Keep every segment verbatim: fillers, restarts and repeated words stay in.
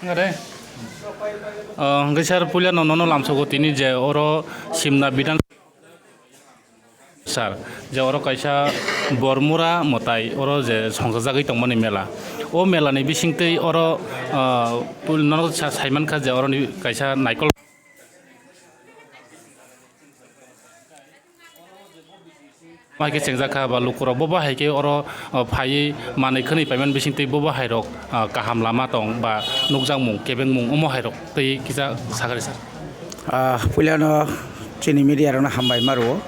Are, ah, hwnkhe sir, puila no, nono lamsogo tini je oro Simna Bidhan, sir, je oro kaisa Bormura mwtai oro je songchajagwi tongmani mela. O mela ni bisingtwi oro, ah, pul-, nono sa-, saimankha je oroni kaisa naikol. Bahai khe chengjakha ba lukurok bo bahai khe oro, o, phaiwi manwi khwnwi paimani bisingtwi bo bahairok, o, kaham lama tong ba nukjakmung kebengmung omo hairok twi kisa sakari sir. Ah, puilano chini media rokno hambai ma rwo.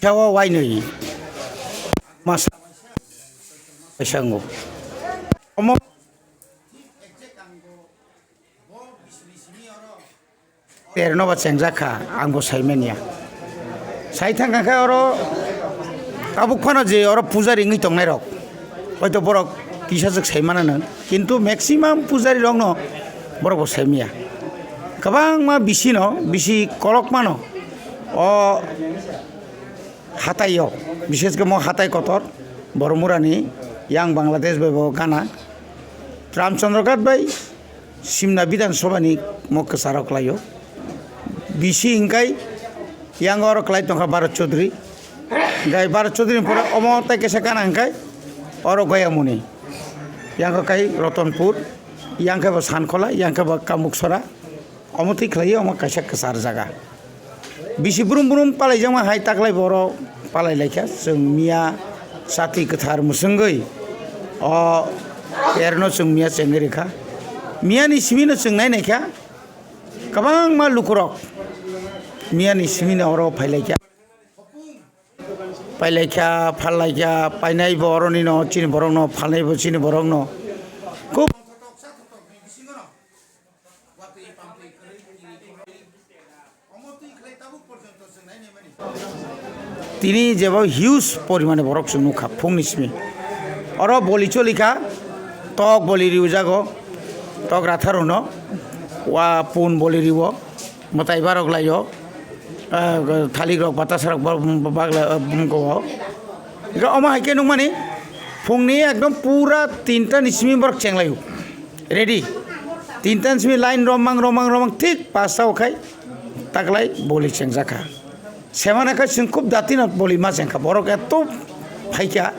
Sawa wainwi masa kaisa wngo. Omo terno ba chengjak kha, ang bo sai manya. Sai thang kha khe oro tabuk phano je oro pujari wngwi tongnai rok, hoito borok kisa swk sai mano nw, kintu maximum pujari rokno borok bo sai manya. Kwbangma bisi no, bisi kolok mano o hatai o, bishes khe mo hatai kotor, Boromurani yang Bangladesh bai bo gana, Ramchandra Ghat bai Simna Bidhan Sabha ni mo kwcharo kwlaio. Bisi hwnkhe yang oro kwlai tongkha Bharat Chaudhary. Hwnkhe Bharat Chaudhary ni pore omo tai kaisa gana hwnkhe oro Goyamuni. Yang khe kai Ratanpur, yang khe bo Sankhola, yang khe bo Kamuksora. Omo twi khlaiwi omo kaisa kwchar jaga. Bisi brum brum palaijakma hai taklai bo oro palai laikha. Chwng miya chati kwthar mwswngwi o terno chwng miya chengwi rwkha. Miyani simino chwng nai naikha. Kwbangma lukurok miyani simino oro phai laikha. Phai laikha, phal laikha, painai bo oronino chini borokno, phalnai bo chini borokno. Khub Tini jebo huge porimane borok chwng nukha phungni simi. Oro boli cholikha, tok boli riujago, tok ratharono, wa pun boli riwo, mwtai barok laio, ah, thalik rok, batasarok, ba-, bagla, ah, bumgo. Ega omo hai khe nukmani, phungni ekdom pura tinta ni simi borok chenglaio. Ready. Tinta ni simi line romang, romang, romang, thik pasta o khai taklai boli chengjakha. Semana khai chwng khub dati no boli ma chengkha. Borok eto phaikha.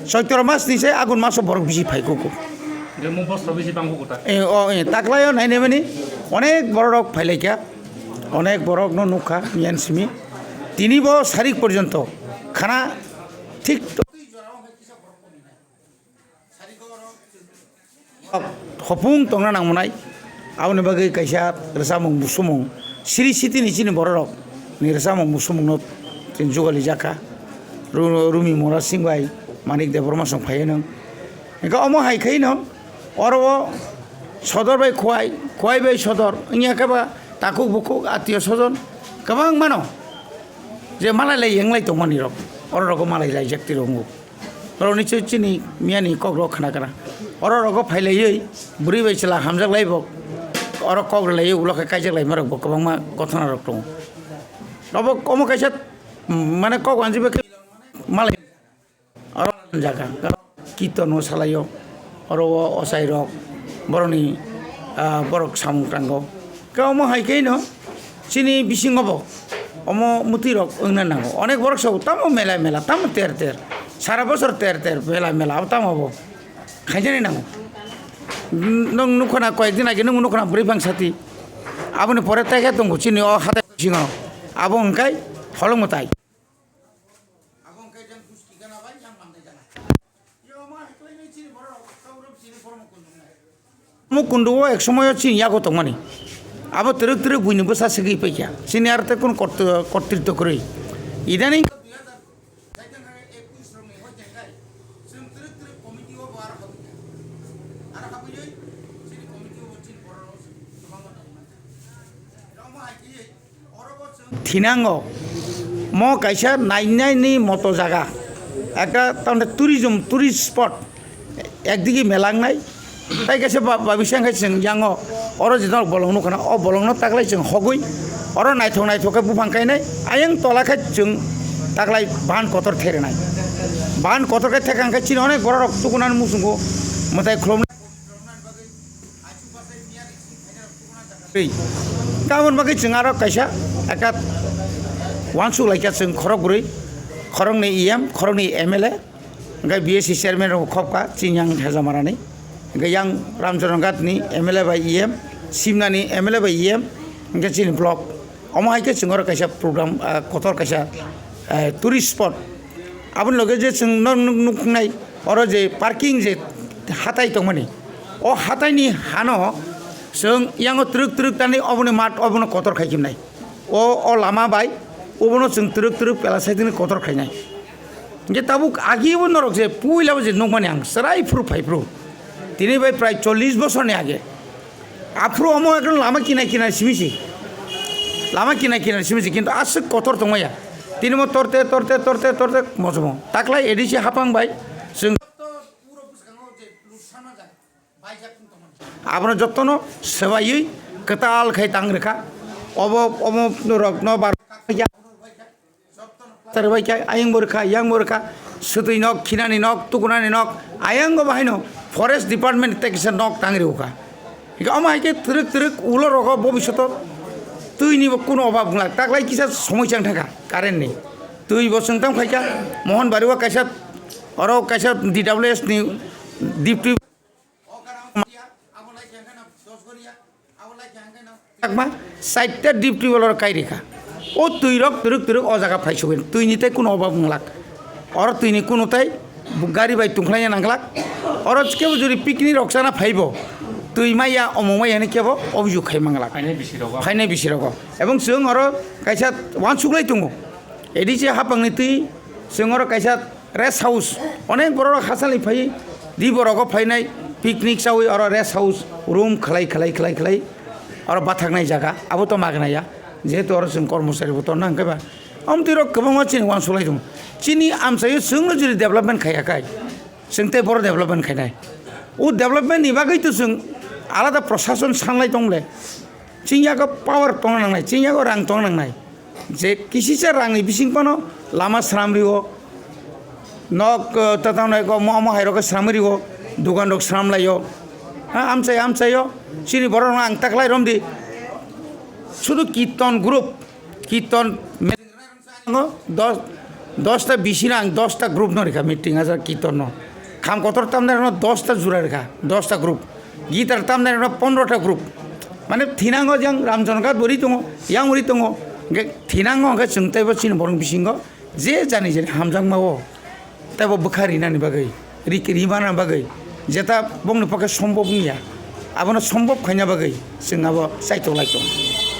Choitro mas ni se Agun maso borok bisi phai kuku. Demo bosro bisi bang kuku ta. Eh, o, eh, taklai o nai nemani onek borok rok phailaikha. Onek borok no nukha miyan simi. Tini bo sarik porjonto khana thik to-, hopung tongna nangmanai. Aboni bagwi kaisa rwchapmung busumung siri sitini chini bororok ni rwchapmung busumung no chini jugali jakha. Ru-, Rumi Mora Singh bai Manik Debbarma song phaiwi nang. Hingke omo hai khe no oro o sodor bai Khowai, Khowai bai sodor, wngya khe ba takhuk bukhuk, atiyo sojon kwbang mano je malai lai yenglai tongmani rok, oro rogo malai laijak tiro wngo. Oro ni chini miyani kok rok khna khna. Oro rogo phai laiwi bwrwi bai chwla hamjak lai bo, oro kok rw laiwi ulo khe kaijak lai ma rok bo kwbangma gothona rok tongo. Obo omo kaisa, mm, mane kok wanjwi bai khe malai. Oro jaga, kirton o salaio, oro o ochai rok, borokni, ah, borok samung tango. Khe omo hai khe no, chini bisingo bo, omo mwtwi rok wngna nango. Onek borok sabo tamo mela mela, tamo ter ter, sara bosor ter ter, mela mela, abo tamo bo khaijani nango. Nwng nukho na, koyek din age nwng nukho na, bwrwi bang sati, aboni pore tekhe tongo chini o hatai bisingo, abo hwnkhe holong mwtai. Omo kundu o ek somoyo chini yago tongmani. Abo twrwk twrwk buini bwsa swgwi paikha. Chini aro tei kunu kort-, kortrito kwrwi. Idaning thinango. Mo kaisa nainani moto jaga, ekta tamni tourism, tourist spot, ekdigi melangnai, tai kaisa ba-, babisa hwnkhe chwng yango oro jidok bolong nukha na, o bolongno taklai chwng hogwi oro naithok naithok khe buphang kainai, ayang tola khe chwng Taklai ban kotor therenai. Ban kotor khe thekang khe chini onek borok rok tukunani muchungo mwtai khlumnai. Tei tamoni bagwi chwng aro kaisa ekta uansuk laikha chwng khorok bwrwi, khoroknwi E M, khoroknwi M L A, hwnkhe B S C chairman rok khopkha chini yang Hejamarani, hwnkhe yang Ramcharan Ghat ni M L A bai E M, Simna ni M L A bai E M, hwnkhe chini block. Omo hai khe chwng oro kaisa program, ah, kotor kaisa, eh, tourist spot. Aboni loge je chwng no nuk-, nuknai oro je parking je hatai tongmani, o hataini hano chwng yango twrwk twrwk tani oboni mat obono kotor khai khibnai. O, o lama bai obono chwng twrwk twrwk pela side ni kotor khainai. Hingke tabuk agi bo norok je puila bo je nukmani ang chwrai phuru phai phuru. Tini bai prai chollish bosorni age. Aphuru omo ekdom lama kinai kinai simi si. Lama kinai kinai simi si, kintu aswk kotor tongmaya. Tini mo torte, torte, torte, torte mojomo. Taklai A D C hapang bai chwng abono jottono swbaiwi kwtal khai tang rwkha. Obo, omo rokno bar- Tar bai khe ayang bo rwkha, yang bo rwkha, swtwi nok, khinani nok, tukunani nok, ayang bo bahaino forest department tei kisa nok tang rwkha. Hingke omo hai khe twrwk twrwk ulo rogo bobishoto twi ni bo kuno obab wngla, taklai kisa somoi chang thangkha current ni. Twi bo chwng tamo khaikha, Mohon Bari o kaisa, oro kaisa D W S ni deputy Takma, side ta deep tubewell oro kai rikha. O twi rok twrwk twrwk o jaga phai sogwi, twi ni tei kuno obab wnglak. Oro twi ni kuno tei gari bai tungkhlai nang glak. Oro kebo jodi picnic rok chana phaibo, twi maya, omong maya hinwi kebo obijok khai manglak. Phainai bisi rogo. Phainai bisi rogo. Ebong chwng oro kaisa uansuklai tongo. A D C hapang ni twi chwng oro kaisa rest house, onek borok rok hachal ni phai di borok o phainai picnic chawi oro rest house room khlai, khlai, khlai, khlai oro bathaknai jaga abo to magna ya, jehetu oro chwng kormochari bo tonna hwnkhe ba. Amtwi rok kwbangma chini uansuk lai tongo, chini amchaio chwngno jodi development khaiya khai chwng tei boro development khainai. O development ni bagwi to chwng alada prosason sanlai tongle, chini yago power tongna nangnai, chini yago rang tongna nangnai. Je kisisa rangni bising phano lama sram rio, nok, eh, tatangnai ko mo, omo hai rok sram rio, dugan rok sram laio. Ha, amchai, amchaio, chini borok rok ang taklai romdi. Sudu kirton group, kirton me-, dos, dosta bisina ang dosta group no rikha meeting aja kirton no. Kham kotor tamnai rok no dosta jura rikha, dosta group. Guitar tamnai rok no pondro ta group. Mane thinango jang Ramcharan Ghat bo ri tongo, yang bo ri tongo. Hingke thinango hingke chwng teibo chini borok bisingo je jani jani hamjakma o teibo bwkha rinani bagwi, ri-, rimana bagwi jeta bongni pokhe sombob wngya, abono sombob khaina bagwi chwng abo chaitok lai tongo.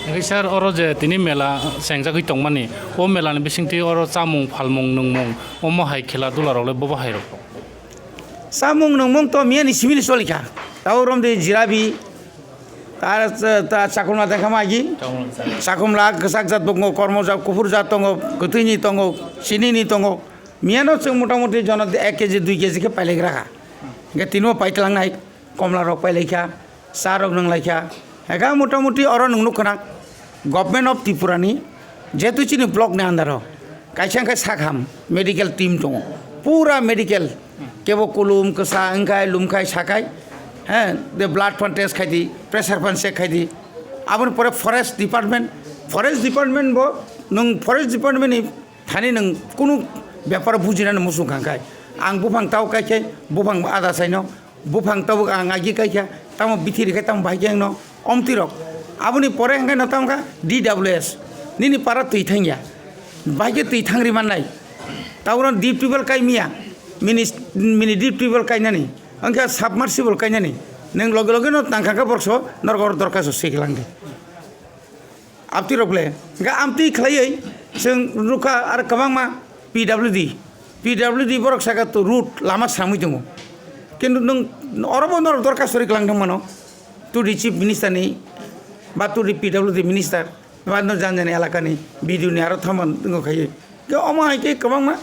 Hingke sir, oro je tini mela chengjagwi tongmani, o melani bisingtwi oro chamung, phalmung, nungmung, omo hai khela dula rok le bobo hai rok? Chamung nungmung to miyani simili solikha. Tao romdi jirabi, ta, ta chakumla tengkha magi. Chakumla. Chakumla, kwchak jat tongo, kormo jat, kuphur jat tongo, kwtwini tongo, chinini tongo. Miyano chwng motamuti jono ek K G, dui K G khe pailaigra kha. Hingke tinio paitlangnai, komla rok pailaikha, cha rok nwnglaikha. Ega motamuti oro nwng nukha na, Government of Tripura ni jehetu chini block ni under o kaisa hwnkhe sakham medical team tongo, pura medical, kebo kulum kwsa wngkhai lumkhai sakhai, he, de blood phan test khaidi, pressure phan check khaidi, aboni pore forest department, forest department bo nwng forest department ni thani nwng kunu bepar bujinani muchung kha khai, ang buphang tao kaikhe buphang ada saino, buphang tabuk ang agi kaikha, tamo bithi rikhe tamo bahai khe angno omtwi rok. Aboni pore hwnkhe no tamo kha D W S, nini para twi thangya, bahai khe twi thangri mannai. Tabukno deep tubewell kai miya, mini, mini deep tubewell kainani, hwnkhe submersible kainani, nwng loge loge no tangkha khe borokso norok oro dorkhasto swi khlangdi. Amtwi rok le, hingke amtwi khlaiwi chwng nukha aro kwbangma P W D, P W D borok saka to road lama samwi tongo. Kintu nwng orobo norok dorkha sori kwlang thang mano, to the chief minister ni ba to the P W D minister ba no jan jani elaka ni B D O ni aro thangma tongo khai. Ke omo hai ke kwbangma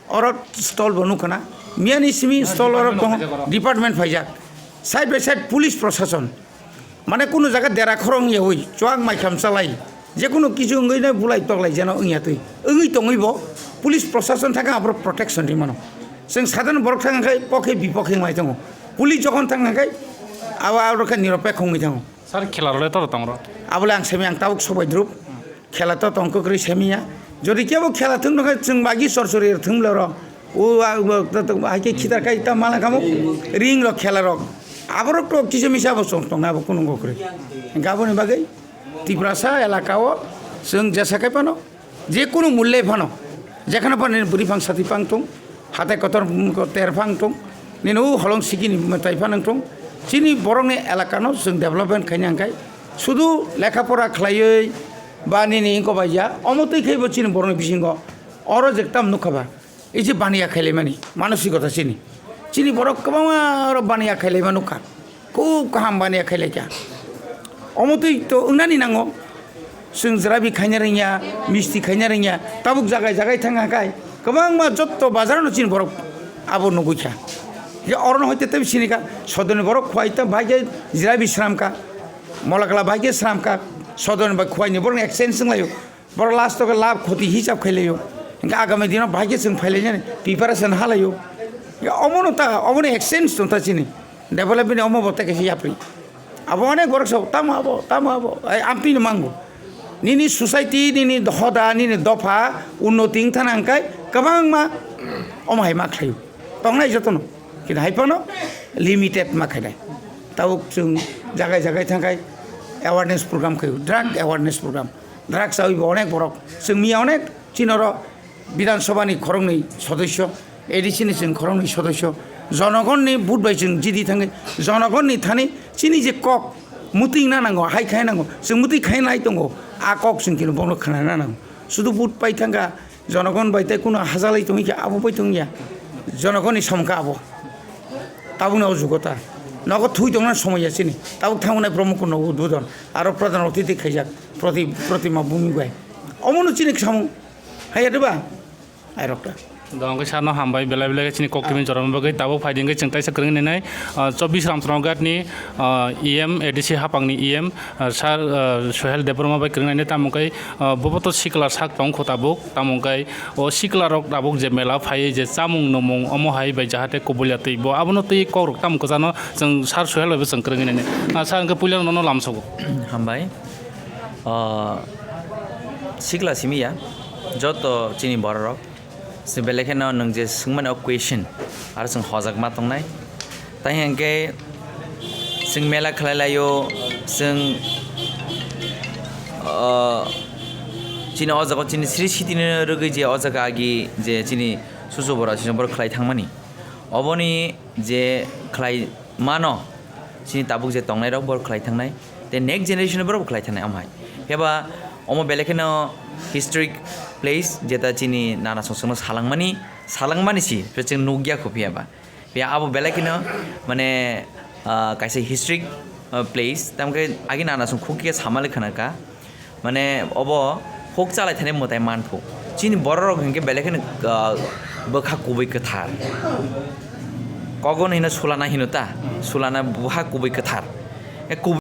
oro stall bo nukha na. Miyani simi stall oro tongo, department phaijak. Side by side police prosason. Mane kunu jaga dera khorong yawi, chuak mai kham chalai. Je kunu kichu wngwi nai bulai toklai jeno wngya twi. Wngwi tongwi bo. Police prosason thangkhe aborok protection ri mano. Chwng sadharon borok thangkhe pokhe bipokhe wngwi tongo. Police jokhon thangkhe abo aborok khe niropekho wngwi tongo. Sir, khela rwle toro tongro. Abole ang semi ang tabuk sobai drup. Khela to tong kwkrwi semiya. Jodi kebo khela thung nokhe chwng bagi sor sori thung le ro. O, a, o, to, to, hai khe khitar khai ta mala kamo. Ring rok khela rok. Aborok to kisa misa bo chwng tong abo kunu kwkrwi. Gaboni bagwi Tiprasa elaka o chwng jesa khai phano. Je kunu mulle phano, jekhano phano nini bwrwi phang sati phang tong, hatai kotor ter phang tong, nini o holong sikini mwtai phano tong, chini borokni elakano chwng development khaina hwnkhe sudu lekha pora khlaiwi ba nini wngkok bai ya, omo twi khaibo chini borokni bisingo oro je tam nukha ba, ei je baniya khailaimani manosikota chini, chini borok kwbangma oro baniya khailaima nukha. Khub kaham baniya khailai kha. Omo twi to wngnani nango. Chwng jrabi khaina rwngya, misti khaina rwngya, tabuk jagai jagai thang kha kai. Kwbangma jotto bazar no chini borok abo nugui kha. Khe oro no hoite tei sini kha, sodoni borok khwai ta bai khe jrabi sram kha, molakla bai khe sram kha, sodoni bai khwai ni borok exchange wnglaio. Borok last o khe lab khoti hisab khailai o. Hingkhe agami dino bahai khe chwng phailainani preparation halai o. Hingkhe omono ta, omono exchange tong ta chini. Development omo bo tei kaisa yapri. Abo onek borok sao, tamo abo, tamo abo. Ai amtwi no mango. Nini society, nini hoda, nini dopha, unnoti wngthana hingkhe kwbangma omo hai ma khlaio. Tongnai jotono. Kintu hai phano limited ma khainai. Tabuk chwng jagai jagai thangkhai awareness program khaio, drug awareness program. Drugs chawi bo onek borok. Chwng miya onek chini oro Bidhan Sabha ni khoroknwi sodosyo, A D C ni chwng khoroknwi sodosyo. Jonogonni vote bai chwng jidi thangwi, jonogonni thani chini je kok mwtwi na nango, hai khai nango, chwng mwtwi khai nai tongo, a kok chwng kino bono khna na nango. Sudu vote pai thangkha, jonogon bai tei kuno hajalai tongwi khe abo bai tongya. Jonogonni somkha abo. Tabukni o jugo ta. Nogo thui tongna somoi ya chini. Tabuk thangnai Brahma Kunda udbodon. Aro pradhan otiti khaijak. Proti-, Protima Bhumi bai. Omono chini samung. Haiya diba? Airok ta. Dongkhe sarno hambai belai belai khe chini kok timi jorama bagwi tabuk phaidi hwnkhe chwng taisa kwrwngni nai, ah, chobbish Ramchandra Ghat ni, ah, E M, A D C hapangni E M, ah, sir, ah, Sohel Debbarma bai kwrwngnaini tamo khe, ah, boboto sikla sak tong kho tabuk tamo khe o sikla rok tabuk je mela phaiwi je chamung nwmung omo hai bai jahate kubulya twi bo abono twi kokrok tamo kwchano chwng sir Sohel bai bo chwng kwrwngwi nai. Ah, sir hwnkhe puila nono lamsogo. Hambai. Ah, sikla simi ya joto chini borok rok. Se belai kheno nwng je swngmani o question, aro chwng hojak ma tongnai. Tai hwnkhe chwng mela khlai laio, chwng, ah, chini o jaga o chini Sri Sitini rwgwi je o jaga agi je chini susu bora sini borok khlai thangmani. Oboni je khlai mano, chini tabuk je tongnai rok borok khlai thangnai, tei next generation borok bo khlai thangnai omo hai. Phiya ba omo belai kheno historic place, jeta chini nana song songno salangmani, salangmani si, phiya chwng nukya kho phiya ba. Phiya abo belai kheno mane, ah, kaisa historic, ah, place, tamkhe agi nana song khukya samali khana ka. Mane obo huk chalai thani mwtai manthu. Chini borok rok hinkhe belai kheno, ah, bwkha kubui kwthar. Kogon hino sulana hino ta, sulana bwkha kubui kwthar. E kubui